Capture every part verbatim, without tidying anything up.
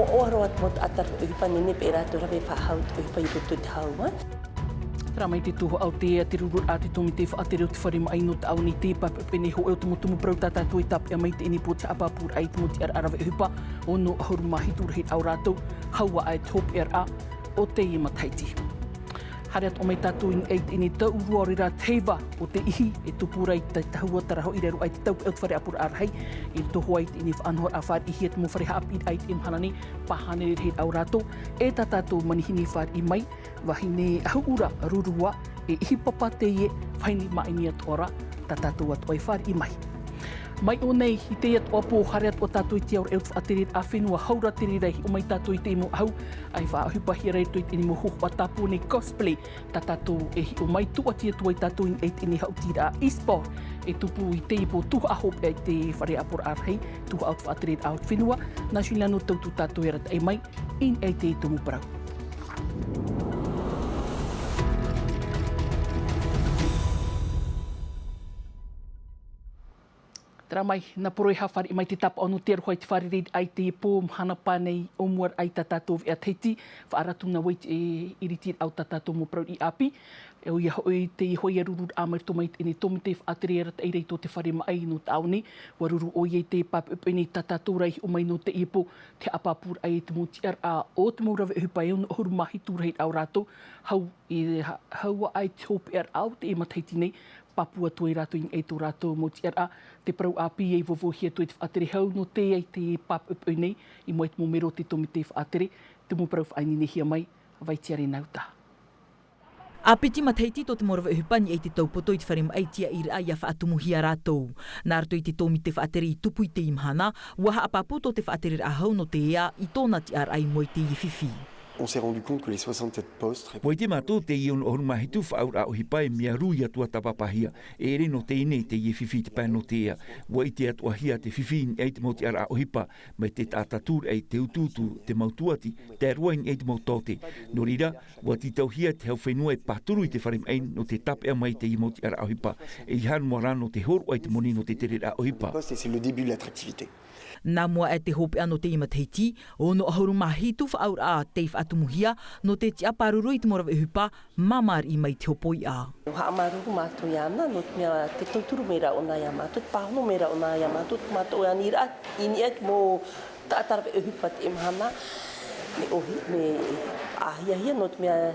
ʻO ʻoa roa te mau taʻata rave ʻohipa nehenehe e rātou rave faʻahou te ʻohipa i roto i te hau, ā. Terā mai te tuhaʻa o te ea te rururaʻa te tōmite faʻatere o te fare maʻi nō Taʻaone i te papeʻete nei hōʻē o te mau tumu parau tā tātou e tāpeʻa mai i teie nei pō te haʻapāpūraʻa i te mau tiʻaraʻa rave ʻohipa, ono ʻahuru mā hitu rahiraʻa o rātou, hau aʻe te hopeʻaraʻa o teie matahiti. Haere atoʻa mai tātou i niʻa i teie nei tauʻurua, ʻo reira te heiva o te ihi e tupu ra i te tahua taraho i raro aʻe i te taupeʻa o te fare ʻāpoʻoraʻa rahi, i roto hoʻi i teie nei faʻanahoraʻa fāriʻihia te mau fare haʻapiʻiraʻa i teie mahana nei, pā hānere rahiraʻa o rātou, e tā tātou manihini fāriʻi mai, vahine ʻahuʻura rurua, e ihi papa teie, vahine maʻini atoʻa ra, tā tātou atoʻa e fāriʻi mai. Mai ʻō nei, i teie atoʻa pō, haere atoʻa tātou i te aoraʻi o te faʻatereraʻa fenua, hau ra te reira e hiʻo mai tātou i teie mau ʻahu, ʻa e faʻaʻohipahia ra i roto i teie mau hōhoʻa tāpō nei cosplay, tā tātou e hiʻo mai, tūʻati atu ai tātou i niʻa i teie nei haʻutiraʻa e-sport, e tupu i teie pō tuhaʻa hopeʻa i te fare ʻāpoʻoraʻa rahi, tuhaʻa o te faʻatereraʻa o te fenua, nā Juliano Tautu tātou e arataʻi mai, i niʻa i te tumu parau. Terā mai, nā Poroiha fāriʻi mai te tāpaʻo nō te aroha i te fārereiraʻa i teie pō, mahana pānei, ʻōmuaraʻa i tā tātou veʻa Tahiti, faʻaarataʻi nā vai te ʻiritiraʻa o tā tātou mau parau ʻāpī. ʻOia hoʻi, teie hoʻi rururaʻa mai roto mai i teie nei tōmite faʻatere e arataʻi ra i tō te fare maʻi nō Taʻaone, ʻua ruru ʻoia i te papeʻete nei tā tātou ra e hiʻo mai nō teie pō, te haʻapāpūraʻa i te mau tiʻaraʻa o te mau rave ʻohipa e ono ʻahuru mā hitu rahiraʻa o rātou, hau i, ha-, hau aʻe i te hopeʻaraʻa o teie matahiti nei, pāpū atu ai rātou i niʻa i tō rātou mau tiʻaraʻa, te parau ʻāpī e vauvauhia atu e te faʻatere hau nō teie i te papeʻete nei, i mua i te mau mero o te tōmite faʻatere, te mau parau faʻaineinehia mai, vai Tiare Nauta. ʻĀpiti matahiti tō te mau rave ʻohipa i niʻa i te taupoto i te fare maʻi tiʻaʻiraʻa ʻia faʻatumuhia rātou. Nā roto i te tōmite faʻatere i tupu i teie mahana, ʻua haʻapāpū tō te faʻatereraʻa hau nō te ea i tōna tiʻaraʻa i mua i teie fifi. On s'est rendu compte que les soixante-sept postes ʻUa ʻite mātou teie ono ʻahuru mā hitu faʻaauraʻa ʻohipa e mea rū ia tuatāpapahia, e ʻere nō teie nei teie fifi i te pae nō te ea. ʻUa ʻite atoʻahia te fifi i niʻa i te mau tiʻaraʻa ʻohipa, mai te taʻata tūraʻi, te utuutu, te mau tūʻati, tae roa i niʻa i te mau taote. Nō reira, ʻua tītauhia te hau fenua e pāturu i te fare maʻi nō te tāpeʻa mai i teie mau tiʻaraʻa ʻohipa, e ʻeiaha noa rā nō te hōroʻa i te moni nō te tereraʻa ʻohipa. Poste, et c'est le début de l'attractivité. Nā mua aʻe te hopeʻa nō teie matahiti, ono ʻahuru mā hitu faʻaauraʻa tei faʻatumuhia, nō te tiʻa pāruru i te mau rave ʻohipa, māmāriʻi mai te hopoiʻa. ʻUa haʻamāuruuru mātou iāna, nō te mea te tauturu mai ra ʻōna iā mātou, te pāhono mai ra ʻōna iā mātou, tō mātou aniraʻa, i niʻa i te mau taʻata rave ʻohipa teie mahana, mea ʻōhie, mea ʻāhiahia, nō te mea,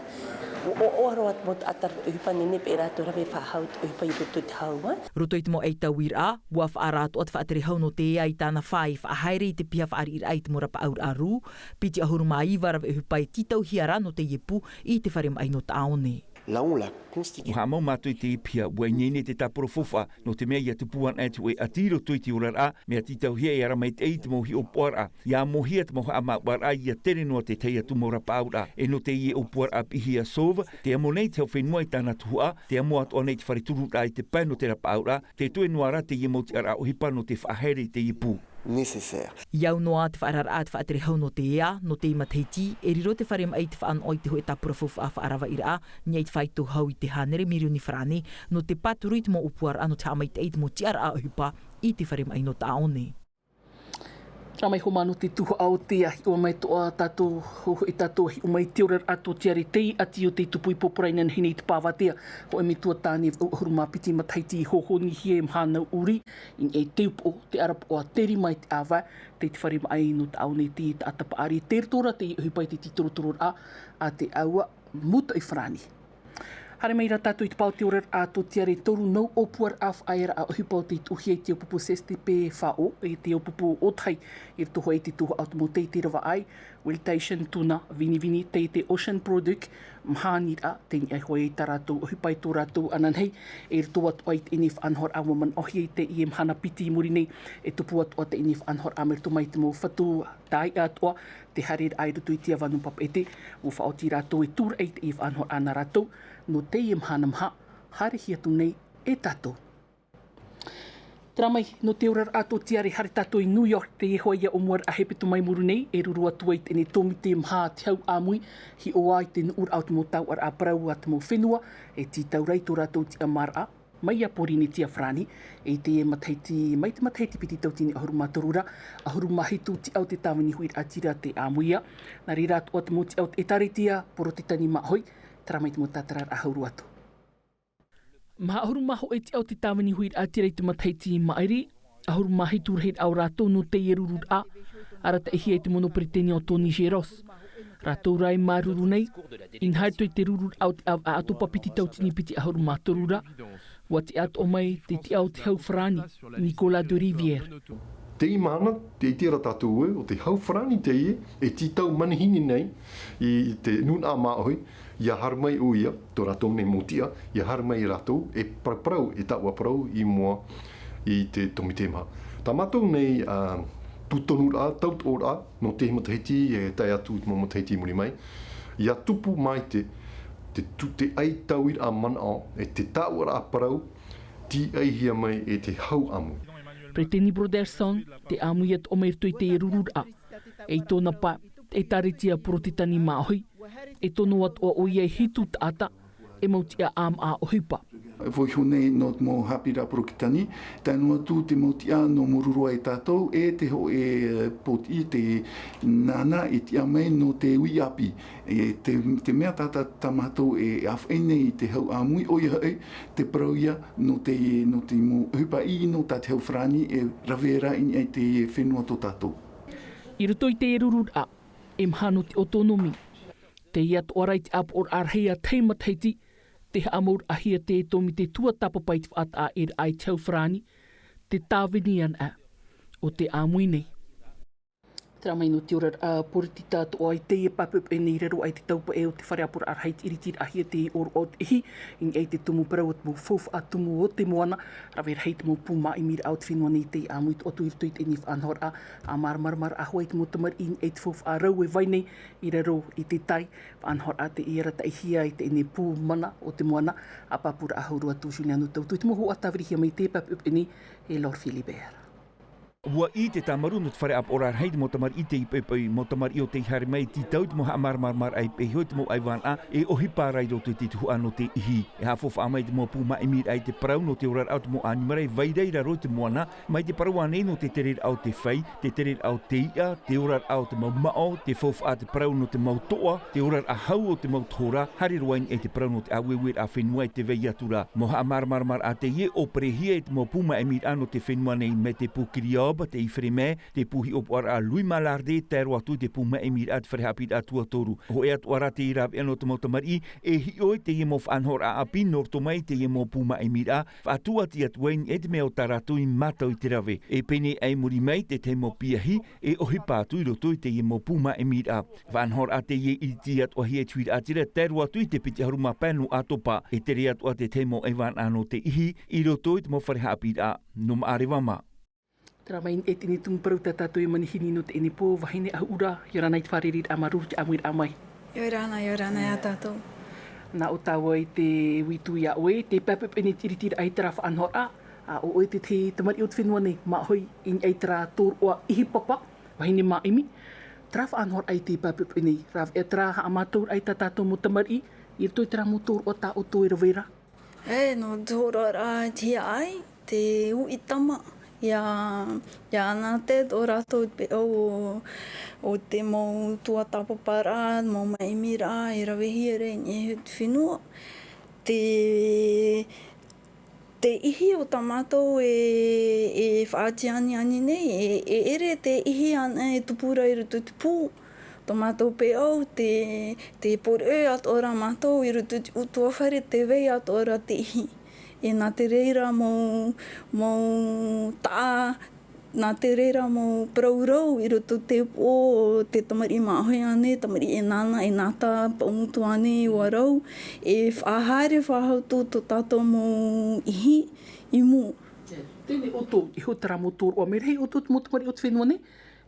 ʻo, ʻo, ʻoaʻoa roa te mau taʻata rave ʻohipa nehenehe e rātou rave faʻahou te ʻohipa i roto i te hau, ā. Roto i te mau ʻaitauiraʻa, ʻua faʻaara atoʻa te faʻatere hau nō te ea i tāna fā e faʻahaere i te piha fāriʻiraʻa i te mau rapaʻauraʻa rū, piti ʻahuru mā iva rave ʻohipa e tītauhia ra nō teie pū i te fare maʻi nō Taʻaone. Là, on l'a constitué. ʻUa haʻamau mātou i teie piha, ʻua ineine te tāpura faufaʻa, nō te mea ʻia tupu anaʻe te hōʻē ʻati i roto i te oraraʻa, mea tītauhia e ara maitaʻi i te mau hiʻopoʻaraʻa, ʻia amohia te mau haʻamāuʻaraʻa ʻia tere noa te tahi atu mau rapaʻauraʻa. E nō teie ʻōpuaraʻa piʻihia Sauve, tē amo nei te hau fenua i tāna tuhaʻa, tē amo atoʻa nei te fare tururaʻa i te pae nō te rapaʻauraʻa, tē toe noa ra teie mau tiʻaraʻa ʻohipa nō te faʻahaere i teie pū. Nécessaire. ʻIa au noa te faʻaararaʻa te faʻatere hau nō te ea, nō teie matahiti, e riro te fare maʻi i te faʻanaho i te hōʻē tāpura faufaʻa faʻaravaʻiraʻa, i niʻa i te faito hau i te hānere mirioni farāne, nō te pāturu i te mau ʻōpuaraʻa nō te haʻamaitaʻi i te mau tiʻaraʻa ʻohipa i te fare maʻi nō Taʻaone. Terā mai hoʻi nō te tuhaʻa o te ea, hiʻo mai atoʻa tātou, hou hoʻi tātou e hiʻo mai i te oraraʻa tō Tiare, teie ʻati ʻo tei tupu i Poporaʻa i nanahi nei i te Pāvatea, hōʻē metua tāne vaʻu ʻahuru mā piti matahiti i hōhonihia e Mahana Uri, i niʻa i te upoʻo, te ʻarapoʻa, te rima e te ʻāvae, tei te fare maʻi nō Taʻaone. Te taʻata paʻari, tei roto ra teie ʻohipa i te tītorotororaʻa a te ʻāua mūtoʻi farāni. Haere mai ra tātou i te pae o te oraraʻa tō Tiare, toru noa ʻōpuaraʻa faʻaearaʻa ʻohipa ʻo tei tuʻuhia i te ʻōpupu C S T P F O, e te ʻōpupu ʻōtahi i roto hoʻi i te tuhaʻa o te mau taiete ravaʻai, Wiltation, tuna, vinivini, taiete Ocean Product, mahaniraʻa, tei niʻa hoʻi i tā rātou ʻohipa i tō rātou ananahi, e roto atoʻa i teie nei faʻanahoraʻa ʻua manaʻohia i teie mahana piti i muri nei, e tupu atoʻa teie nei faʻanahoraʻa mai roto mai i te mau fatu tāiʻa atoʻa, te haereraʻa i roto i te ava nō Papeʻete, ʻua faʻaoti rātou e tūraʻi i teie faʻanahoraʻa nā rātou, nō teie mahana maha, haere hia atu nei e tātou. Terā mai, nō te oraraʻa tō Tiare, haere tātou i New York, teie hoʻi ʻōmuaraʻa hepetoma i muri nei, e ruru atu ai teie nei tōmite maha te hau ʻāmui, hiʻo ā i te nuʻuraʻa o te mau tauʻaraʻa parau a te mau fenua, e tītau ra i tō rātou tiʻamāraʻa, Mai iā Pōrīnetia Farāni, i te matahiti, mai te matahiti piti tauatini ʻahuru mā toru ra, ʻahuru mā hitu tiʻa o te tāvini huiraʻatira te ʻāmui. Nā reira atoʻa te mau tiʻa o te ʻĒtārētia Porotetani Māʻohi, terā mai te mau tātararaʻa hau roa atu. Maha ʻahuru mā hōʻē tiʻa o te tāvini huiraʻatira i te matahiti i maʻiri, ʻahuru mā hitu rahiraʻa o rātou nō teie rururaʻa, arataʻihia e te mono peretiteni Anthony Géros. Rātou rā e māuruuru nei, inaha atu i te rururaʻa o te ʻāvaʻe ʻātopa piti tauatini piti ʻahuru mā toru ra, ʻua tiʻa atoʻa mai te tiʻa o te hau Farāni, Nicolas de Rivière. Teie mahana, tē ʻite ra tātou ē, ʻo te hau Farāni teie, e tītau manihini nei i te nūnaʻa māʻohi, ʻia haere mai ʻoia, tō rātou nei mau tiʻa, ʻia haere mai rātou, e paraparau, e taʻua parau i mua i te tōmite maha. Tā mātou nei, ā, pūtonuraʻa, tautoʻoraʻa, nō te matahiti, e tae atu i te mau matahiti i muri mai, ʻia tupu mai te, te tu-, te ʻaitauiraʻa manaʻo, e te taʻuaraʻa parau, tīaʻihia mai e te hau ʻāmui. Peretiteni Brotherson, tē ʻāmui atoʻa mai i roto i te rururaʻa. E i tōna pae, te ʻĒtārētia Porotetani Māʻohi, e tono atoʻa ʻoia i hitu taʻata, e mau tiʻa ʻāmaʻa ʻohipa. Vaiiho nei nō te mau haʻapiʻiraʻa Porotetani, tae noa atu te mau tiʻa nō Mōruroa e tātou, e te hōʻē, e, pōtiʻi te nāna e tiʻa mai nō te uʻi ʻāpī. E te, te mea tātā tā mātou e ʻāfaʻi nei i te hau ʻāmui, ʻoia hoʻi, te parau ia nō te, nō te mau ʻohipa ʻino tā te hau Farāni e rave ra i niʻa i te fenua tō tātou. I roto i te rururaʻa, e maha nō te ʻōtōnomi. Teie atoʻa ra i te ʻāpoʻoraʻa rahi a tahi matahiti, tē haʻamauraʻahia te tōmite tuatāpapa i te faʻataʻa e raʻa i te hau Farāni, te tāvini anaʻe o te ʻāmui nei. Terā mai nō te oraraʻa poritita atoʻa i teie papeʻepeʻe nei i raro aʻe i te taupaʻe o te fare ʻāpoʻoraʻa rahi i te ʻiritiraʻahia te ʻōroʻa o te ʻihi, i niʻa i te tumu parau o te mau faufaʻa tumu o te moana, rave rahi te mau pū māʻimiraʻa o te fenua nei tei ʻāmui atoʻa atu i roto i teie faʻanahoraʻa, ʻa māramarama atoʻa hoʻi te mau tamariʻi i niʻa i te faufaʻa rau e vai nei i raro i te tai, faʻanahoraʻa tei arataʻihia i teie pū mana o te moana, ʻa pāpūraʻa hau roa atu Juliano Tautu i te mau huaʻa tāvirihia mai i te papeʻepeʻe nei e Laure Philibert. ʻUa ʻī te tāmarū nō te fare ʻāpoʻoraʻa rahi i te mau tamariʻi tei poʻipoʻi, mau tamariʻi o tei haere mai e tītau i te mau haʻamāramaramaraʻa i pēheo i te mau ʻaivānaʻa, e ʻohipa ra i roto i te tuhaʻa nō te ʻihi. E haʻafaufaʻa mai i te mau pū māʻimiraʻa i te parau nō te oraraʻa o te mau ʻānimara e vai ra i raro i te moana, mai te parau ānei nō te tereraʻa o te fai, te tereraʻa o te iʻa, te oraraʻa o te mau maʻo, te faufaʻa te parau nō te mau toʻa, te oraraʻa hau o te mau tohorā, haere roa i niʻa i te parau nō te ʻāueueraʻa fenua e tē vai atu ra. Mau haʻamāramaramaraʻa teie e ʻōperehia e te mau pū māʻimiraʻa nō te fenua nei, mai te pū Kiriob, te Ifreme, te pū hiʻopoʻaraʻa Louis Mallardet, tae roa atu i te pū māʻimiraʻa te fare haʻapiʻiraʻa tuatoru. Hōʻē atu ā rā te rāveʻa nō te mau tamariʻi, e hiʻo i teie mau faʻanahoraʻa ʻāpī nō roto mai i teie mau pū māʻimiraʻa, faʻatūʻati atu ai i niʻa i te mea o tā rātou i mātau i te rave. E pēneiaʻe i muri mai, te tahi mau piahi, e ʻohipa atu i roto i teie mau pū māʻimiraʻa. Faʻanahoraʻa teie e ʻiriti atoʻahia e te huiraʻatira, tae roa atu i te piti ʻahuru mā pae nō ʻĀtopa, e tere atoʻa te tahi mau ʻaivānaʻa nō te ʻihi, i roto i te mau fare haʻapiʻiraʻa nō Maʻareva mā. Terā mai e teie tumu parau tā tātou e manihini nō teie pō, vahine ʻahuʻura, ʻia ora na i te fārereiraʻa māuruuru i te ʻāmuiraʻa mai. ʻIa ora na, ʻia ora na iā tātou. Nā ʻō tāua i te uiuiʻa iā ʻoe, te papeʻepeʻe nei te ʻiritiraʻa i terā faʻanahoraʻa, ā, ʻo ʻoe te tahi tamariʻi o te fenua nei, māʻohi i niʻa i terā tōroʻa ʻihi papa, vahine māʻimi, terā faʻanahoraʻa i te papeʻepeʻe nei, rāveʻa terā haʻamātauraʻa i tā tātou mau tamariʻi, i roto i terā mau tōroʻa tā ʻoutou e rave ra. E, nō te hōroʻaraʻa i te hiaʻai, te uʻi tama, ʻia, ʻia anaʻe tō rātou peʻao o, o te mau tuatāpaparaʻa, mau māʻimiraʻa, e ravehia ra i niʻa i te fenua. Te, te ʻihi o tā mātou e, e faʻatianiani nei, e, e ʻere te ʻihi anaʻe e tupu ra i roto i te pū. Tō mātou peʻao, te, te pōroʻi atoʻa ra mātou i roto i te ʻutuāfare, tē vai atoʻa ra te ʻihi. E nā te reira mau, mau taʻa, nā te reira mau parau rau i roto i te upoʻo o te tamariʻi māʻohi ānei, tamariʻi e nānā, e nātā, paʻumotu ānei, ʻua rau, e faʻahaere faʻahou atu tō tātou mau ʻihi i mua. Teie nei ʻoutou, i roto i terā mau tōroʻa, mea rahi ʻoutou te mau tamariʻi o te fenua nei,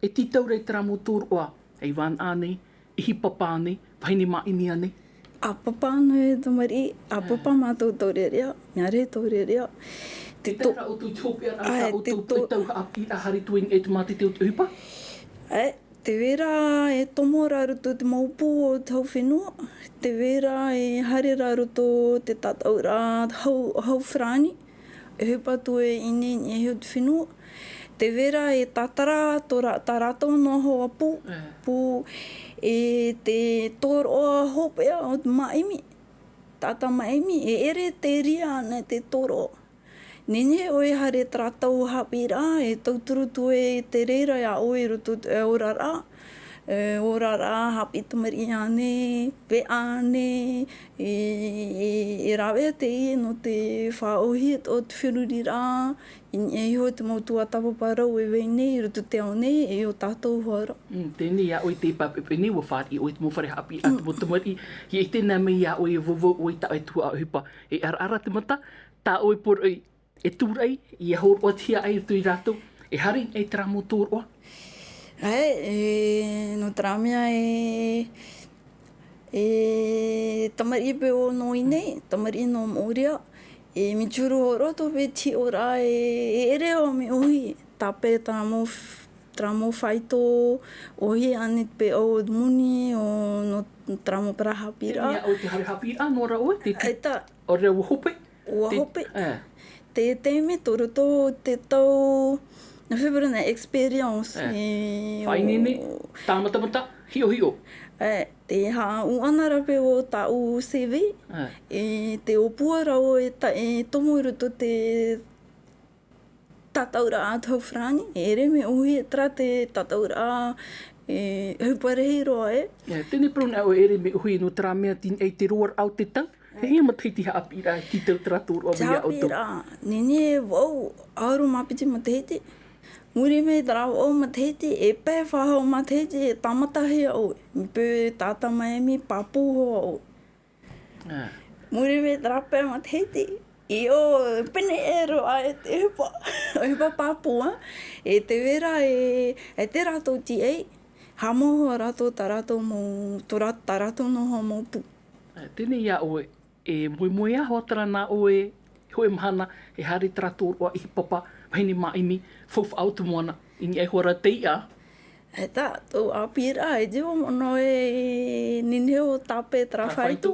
e tītau ra i terā mau tōroʻa, ʻaivānaʻa ānei, ʻihi papa ānei, vahine māʻimi ānei. ʻĀpapa ānei e tamariʻi, ʻāpapa mātou taurearea, mea rahi taurearea. Te tō-, ʻoutou te hopeʻa, ʻae, ʻoutou te tō-, tau haʻapiʻiraʻa haere atu i niʻa i te mātete o te ʻohipa? ʻAe, tē vai ra e tomo ra i roto i te mau pū o te hau fenua, tē vai ra e haere ra i roto i te tātaʻuraʻa hau, hau farāni. E ʻohipa atu e ʻineine i niʻa iho i te fenua. Tē vai ra e tātara tō rā-, tā rātou noa hoa pū, pū, e te tōroʻa hopeʻa o te māʻimi, taʻata māʻimi, e ʻere tē ʻere ana te tōroʻa. Nehenehe ʻoe e haere i tā rātou haʻapiʻiraʻa, e tauturu atu e te reira iā ʻoe i roto i te oraraʻa, e, oraraʻa, haʻapiʻi tamariʻi ānei, veʻa ānei, e, e, e rāveʻa teie nō te faʻaʻōhie o te feruriraʻa, i niʻa iho i te mau tuatāpapa rau e vai nei i roto i te ao nei, e ʻo tātou hoʻi ra. Mm, teie nei iā ʻoe te pāpeʻapeʻa nei, ʻua fāriʻi ʻoe i te mau fare haʻapiʻiraʻa, te mau tamariʻi, ʻia ʻite na mai iā ʻoe e vauvau ʻoe i tā ʻoe tuhaʻa ʻohipa, e ʻaraʻara te mata, tā ʻoe poroʻi, e tūraʻi, ʻia hōroʻahia ai i roto ia rātou, e haere i terā mau tōroʻa. ʻAe, e, nō terā mea e, e tamariʻi paʻi ʻo nō ʻō nei, tamariʻi nō Moʻorea, e mea turu hōroʻa atu paʻi te hiʻoraʻa e, e ʻere ʻoe e mea ʻōhie, tāpeʻa terā mau f-, terā mau faito, ʻōhie ānei te peʻao o te moni, ʻo nō terā mau parau haʻapiʻiraʻa. Mea ʻo te haere haʻapiʻiraʻa, nō rā ʻoe, te, te, ʻaita. ʻO rā ʻua hope. ʻUa Te, hope. ʻē. Te taime tō roto te tau, nā whai ra na experience, ʻē. E, Faʻaineine, o tāmatamata, hiʻohiʻo. ʻĒ, te haʻaū ʻana ra paʻi o tāʻu C V, ʻē. E te ōpua ra ʻoe e ta-, e tomo i roto te tataʻuraʻa atu hau farāni, e ʻere mea ʻōhie terā te tataʻuraʻa, e, ʻohipa rahi roa, ē. ʻĒ, teie nei parau nā ʻoe e ʻere mea ʻōhie nō terā mea tei niʻa i te roaraʻa o te tau. He ʻia matahiti haʻapiʻiraʻa e tītau terā tōroʻa mai iā ʻoutou? Haʻapiʻiraʻa, nehenehe e vaʻu, ʻahuru mā piti matahiti. Muri mai terā vaʻu matahiti, e pae faʻahou matahiti, e tāmatahia ʻoe. Mea paʻi taʻata māʻimi, pāpū hoʻi ʻoe. ʻĒ. Muri mai terā pae matahiti, ʻio, pene e roa e te ʻohipa, ʻohipa pāpū, ā. E tē vai ra e, e te rātou tīaʻi, haʻamau hoʻi rātou tā rātou mau, tō rā-, tā rātou noa hoa mau pū. ʻĒ, teie nei iā ʻoe, e moemoeā hoʻi terā nā ʻoe, hōʻē mahana, e haere terā tōroʻa ʻihi papa, vahine māʻimi, faufaʻa o te moana, i niʻa iho ā ra te iʻa. ʻAita, tōʻu ʻāpīraʻa, e ʻite vau mono e nehenehe ʻo tāpeʻa terā faito. Faito.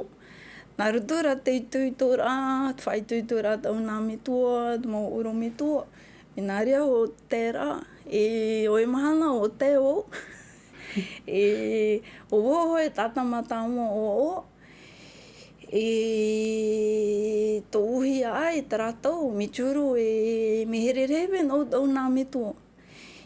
Nā roto rā te itoitoraʻa, te faʻaitoitoraʻa tōʻu nā metua, te mau ʻorometua. Mea nā reira ʻo tae ra, e, hōʻē mahana ʻo tae vau. E, ʻo vau hoʻi taʻata mātāmua ʻoaʻoa. E tōʻu hiaʻai terā tau, mea turu e, mea here rahi paʻi nō tōʻu nā metua.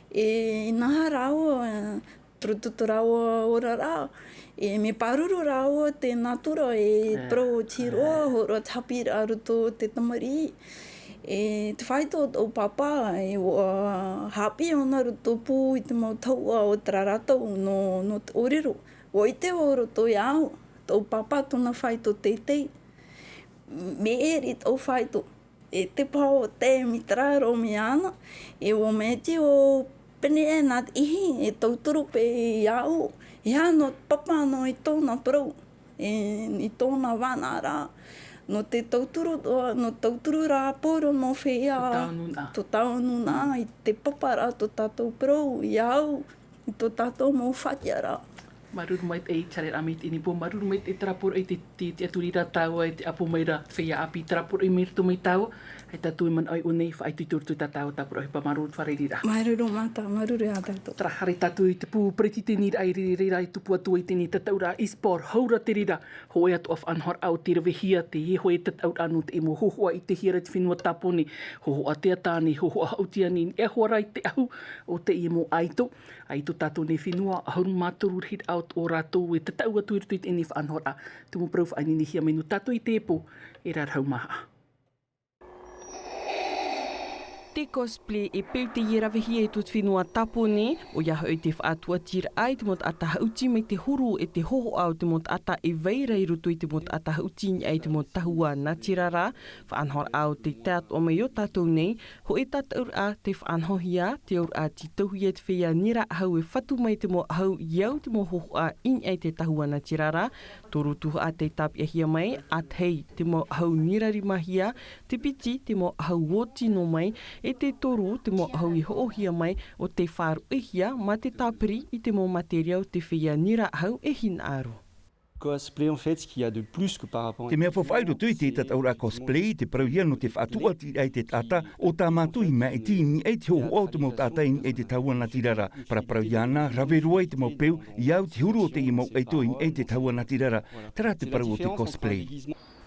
E, inaha rāua, e, turu tū terā oraraʻa, e, mea pāruru rāua te nātura, e, ʻē, parau ʻōhie roa, ʻē, hōroʻa te haʻapiʻiraʻa i roto i te tamariʻi. E, te faito o tōʻu pāpā, e, ʻua haʻapiʻi ʻōna i roto pū i te mau tahuʻa o terā ra tau nō, nō te ʻōrero. ʻUa ʻite vau i roto iāʻu, tōʻu pāpā tōna faito teitei. Mea ʻere tōʻu faito. E te paha ʻo tae mai terā roa mai iāna, e ʻua mea ʻite ʻo pene ʻē nā te ʻihi, e tauturu paʻi iāʻu, e aha nō te papa nō i tōna parau, e i tōna vānaʻaraʻa, nō te tauturu, nō te tauturu rā poro nō feiā, tō tāua nūnaʻa, tō tāua nūnaʻa, i te papa ra tō tātou parau, iāʻu, i tō tātou mau fatiʻaraʻa. Māuruuru maitaʻi i te haereraʻa mai i teie nei pō, māuruuru maitaʻi i terā poroʻi i te, te, te tiʻaturi ra tāua e te ʻapo mai ra, feiā ʻāpī, terā poroʻi mai roto mai tāua, e tātou e manaʻo i ʻō nei, faʻaitoito i roto i tā tāua tāpura ʻohipa, māuruuru i te fārereiraʻa. Māuruuru Mata, māuruuru iā tātou. Terā, haere tātou i te pū peretiteniraʻa i reira, i reira e tupu atu ai teie tataʻuraʻa e-sport, hou ra te reira, hōʻē atoʻa faʻanahoraʻa ʻo tei ravehia, teie hōʻē tataʻuraʻa nō te mau hōhoʻa i te hiera i te fenua Tāpōnē, hōhoʻa teata ānei, hōhoʻa haʻuti ānei, e niʻa iho ā ra i te ʻahu o teie mau ʻaito. ʻAito tātou nei fenua, ʻahuru mā toru rahiraʻa o, o rātou e tataʻu atu i roto i teie faʻanahoraʻa. Te mau parau faʻaineinehia mai nō tātou i teie pō, e rarahau mā haʻa. Te cosplay e peu teie e ravehia i tō te fenua Tāpōnē, ʻoia hoʻi te faʻatuatiraʻa i te mau taʻata haʻuti mai te huru e te hōhoʻa o te mau taʻata e vai ra i roto i te mau taʻata haʻuti i niʻa i te mau tahua natirara, faʻanahoraʻa ʻo tei tae atoʻa mai iō tātou nei, hōʻē tataʻuraʻa tei faʻanahohia, te auraʻa tītauhia e te feiā nira ʻahu e fatu mai te mau ʻahu i au te mau hōhoʻa i niʻa i te tahua natirara, toru tuhaʻa tei tāpeʻahia mai, ʻātahi te mau ʻahu nira rimahia, te piti te mau ʻahu ō tino mai, e te toru te mau ʻahu i hoʻohia mai ʻo tei faʻaruʻehia mā te tāpiri i te mau materia o te feiā nira ʻahu e hinaʻaro. Cosplay, en fait, ce qu'il y a de plus que par rapport à... Te mea faʻaʻite i roto i te tataʻuraʻa cosplay, te parauhia nō te faʻatuatiraʻa i te taʻata, ʻo tā mātou i maʻiti i niʻa i te hōhoʻa o te mau taʻata i niʻa i te tahua natirara. Paraparauhia ana, rave roa i te mau peu, i au te huru o teie mau ʻaito i niʻa i te tahua natirara. Terā te parau o te cosplay.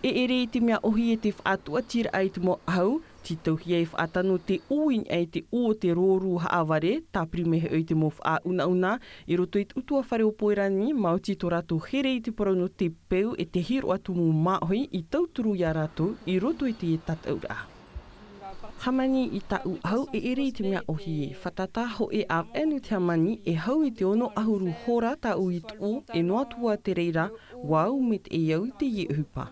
E ʻere i te mea ʻohie te faʻatuatiraʻa i te mau ʻahu, tītauhia e faʻatano te ʻū i niʻa i te ʻū o te rōrū haʻavare, tāpiri mai hoʻi te mau faʻaunauna, i roto i te ʻutuāfare o Poirani, maoti tō rātou here i te parau nō te peu e te hiroʻa tumu māʻohi i tauturu iā rātou i roto i te tataʻuraʻa. Hāmani i tāʻu ʻahu e ʻere i te mea ʻohie, fātata hoʻi ʻāvaʻe nō te hāmani e hau i te ono ʻahuru hora tāʻu i tuʻu, e noa atu ā te reira, ʻua au mai te au i teie ʻohipa.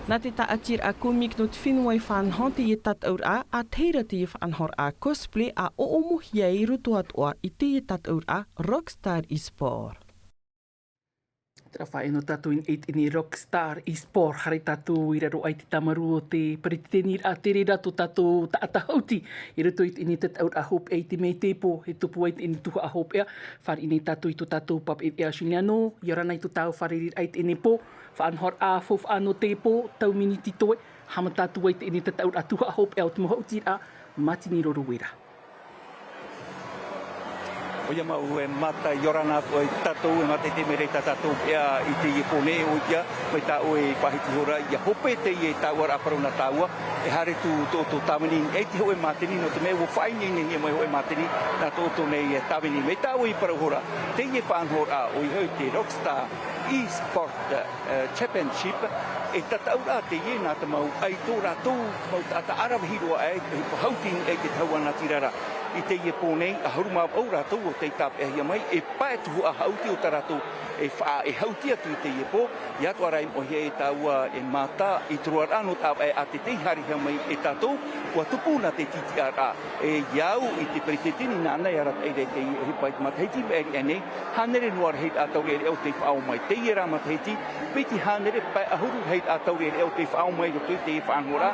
Nā te tāʻatiraʻa comic nō te fenua i faʻanaho teie tataʻuraʻa, ʻa tahi ra teie faʻanahoraʻa cosplay ʻa ʻoʻomohia i roto atoʻa i teie tataʻuraʻa Rockstar Esport. Terā faʻaea nō tātou i teie Rockstar Esport, haere tātou i raro aʻe i te tāmarū o te peretiteniraʻa, te reira tō tātou taʻata hauti i roto i teie tataʻuraʻa hopeʻa i te mea i teie pō, e tupu ai teie tuhaʻa hopeʻa, fāriʻi nei tātou i tō tātou papaʻi veʻa Juliano, ʻia ora na i tō tāua fārereiraʻa i teie pō, faʻanahoraʻa faufaʻa nō teie pō, tau miniti toe, haʻamata atu ai teie tataʻuraʻa tuhaʻa hopeʻa o te mau hautiraʻa, Mātini Roro Uera. ʻOia mau e Mata, ʻia ora na atu ai tātou, e matahiti maitaʻi tā tātou veʻa i teie pō nei, ʻoia, mai tā ʻoe faʻahiti hora, ʻia hope teie tāuaraʻa parau nā tāua, e haere atu tō ʻoutou tāvini, e te hōʻē mātini, nō te mea ʻua faʻaineinehia mai hōʻē mātini, nā tō ʻoutou nei tāvini. Mai tā ʻoe i parau hora, teie faʻanahoraʻa, ʻoia hoʻi te Rockstar Esport, eh, Championship, e tataʻuraʻa teie nā te mau ʻaito rātou, te mau taʻata ʻaravihi roa aʻe, e hauti i niʻa i te tahua natirara. I teie pō nei, ʻahuru mā vaʻu rātou o tei tāpeʻahia mai, e pae tuhaʻa hauti o tā rātou e faʻa-, e hauti atu i teie pō, ʻia atoʻa ra e moʻehia e tāua e Mata, i te roaraʻa nō te ʻāvaʻe ʻa te tei haerehia mai e tātou, ʻua tupu nā te tītiʻaraʻa. E ʻia au i te peretiteni nāna e arataʻi ra i teie ʻohipa i te matahiti maʻiri aʻe nei, hānere noa rahiraʻa taureʻareʻa ʻo tei faʻaō mai. Teie rā matahiti, piti hānere pae ʻahuru rahiraʻa taureʻareʻa ʻo tei faʻaō mai i roto i teie faʻanahoraʻa.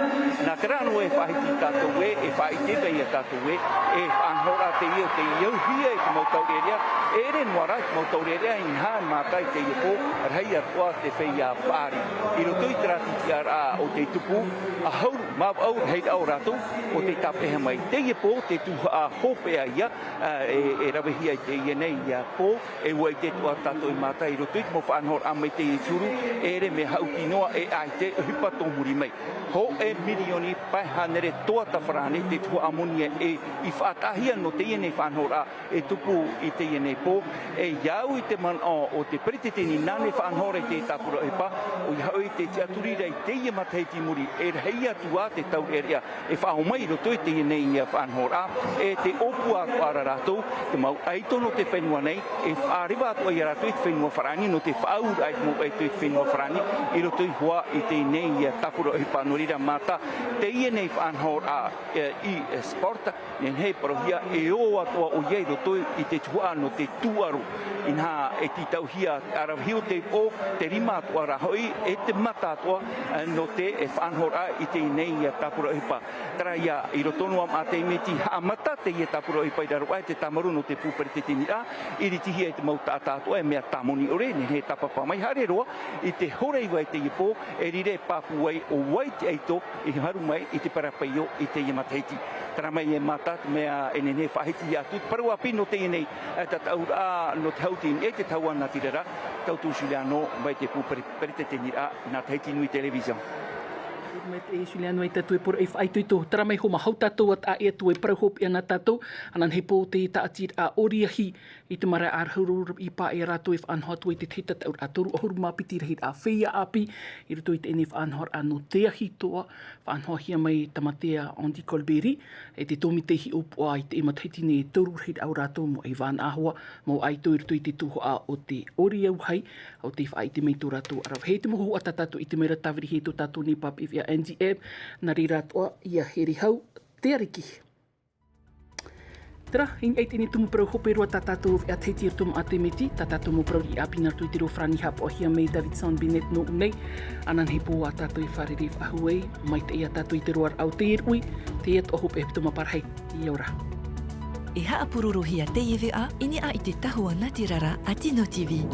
Nā terā noa e faʻahiti tātou ē, e faʻaʻite mai ia tātou ē, e faʻanahoraʻa teie ʻo tei auhia i te mau taureʻareʻa, e ʻere noa rā i te mau taureʻareʻa, inaha e Mata i teie pō, rahi atoʻa te feiā paʻari. I roto i terā tītiʻaraʻa ʻo tei tupu, ʻahuru mā vaʻu rahiraʻa o rātou ʻo tei tāpeʻahia mai. Teie pō, te tuhaʻa hopeʻa ia, ā, e, e ravehia i teie nei, ā, pō, e ʻua ʻite atoʻa tātou e Mata i roto i te mau faʻanahoraʻa mai teie te huru, e ʻere mea hauti noa, e ʻaita e ʻohipa tō muri mai. Hōʻē mirioni pae hānere toa tafarāne te tuhaʻa moni e, i faʻataʻahia nō teie nei faʻanahoraʻa, e tupu i teie nei pō, e ʻia au i te manaʻo o te peretiteni nāna e faʻanaho ra i te tāpura ʻohipa, ʻoia hoʻi te tiʻaturi ra i teie matahiti i muri, e rahi atu ā te taureʻareʻa e faʻaō mai i roto i teie nei faʻanahoraʻa, e tē ʻōpua atoʻa ra rātou, te mau ʻaito nō te fenua nei, e faʻareva atoʻa ia rātou i te fenua Farāni, nō te faʻaauraʻa i te mau ʻaito i te fenua Farāni, i roto iho ā i teie nei tāpura ʻohipa. Nō reira Mata, teie nei faʻanahoraʻa, e, e-sport, nehenehe e parauhia, e ō atoʻa ʻoia i roto i te tuhaʻa nō te tūʻaro. Inaha e tītauhia te ʻaravihi o te pō, te rima atoʻa rā hoʻi, e te mata atoʻa, e, nō te, e, faʻanahoraʻa i teie nei tāpura ʻohipa. Terā ia, i roto noa maʻa te miniti haʻamata teie tāpura ʻohipa i raro aʻe te tāmarū nō te pū peretiteniraʻa, i ʻiritihia e te mau taʻata atoʻa e mea tāmoni ʻore, nehenehe e tāpapa mai, haere roa i te hora iva i teie pō, e riro e pāpū ai ʻo vai te ʻaito i haru mai i te parau peio i teie matahiti. Terā mai e Mata, te mea e nehenehe e faʻahitihia atu, te parau ʻāpī nō teie nei, e, tataʻuraʻa nō te hauti i niʻa i te tahua natirara, Tautu Juliano, mai te pū pere-, peretiteniraʻa nā Tahiti Nui Television. Mai te Juliano, e tātou e poroʻi faʻaitoito, terā mai hoʻi, mau tātou ā taʻa ʻē atu e parau hopeʻa nā tātou, ananahi pō te tāʻatiraʻa ʻoriahi, i te marae ʻārahu i pae ia rātou e faʻanaho atu ai te tahi tataʻuraʻa toru ʻahuru mā piti rahiraʻa feiā ʻāpī, i roto i teie nei faʻanahoraʻa nō te ahi toa, faʻanahohia mai Tamatea Andy Colberry, e te tōmite hiʻopoʻa i te matahiti nei e toru rahiraʻa o rātou mau ʻaivānaʻa hoa, mau ʻaito i roto i te tuhaʻa o te ʻori auahi, ʻo tei faʻaʻite mai tō rātou ʻaravihi. Te mau hōhoʻa tā tātou i ʻite mai ra, tāviri hia tō tātou nei papaʻi veʻa Andy Ebb, nā reira atoʻa, ʻia here hau, te ariki. Terā, i niʻa i teie nei tumu parau hope roa tā tātou veʻa Tahiti i roto maʻa te miti, tā tātou mau parau riʻi ʻāpī nā roto i te reo Farāni haʻapaʻohia mai Davidson Bennett nō ʻō nei. Ananahi pō ā tātou e fārerei faʻahou ai, maitaʻi ā tātou i te roaraʻa o teie ruʻi, teie atoʻa hopeʻa hepetoma parahi, ʻia ora. E haʻapurorohia teie veʻa i niʻa i te tahua natirara a Tino TV.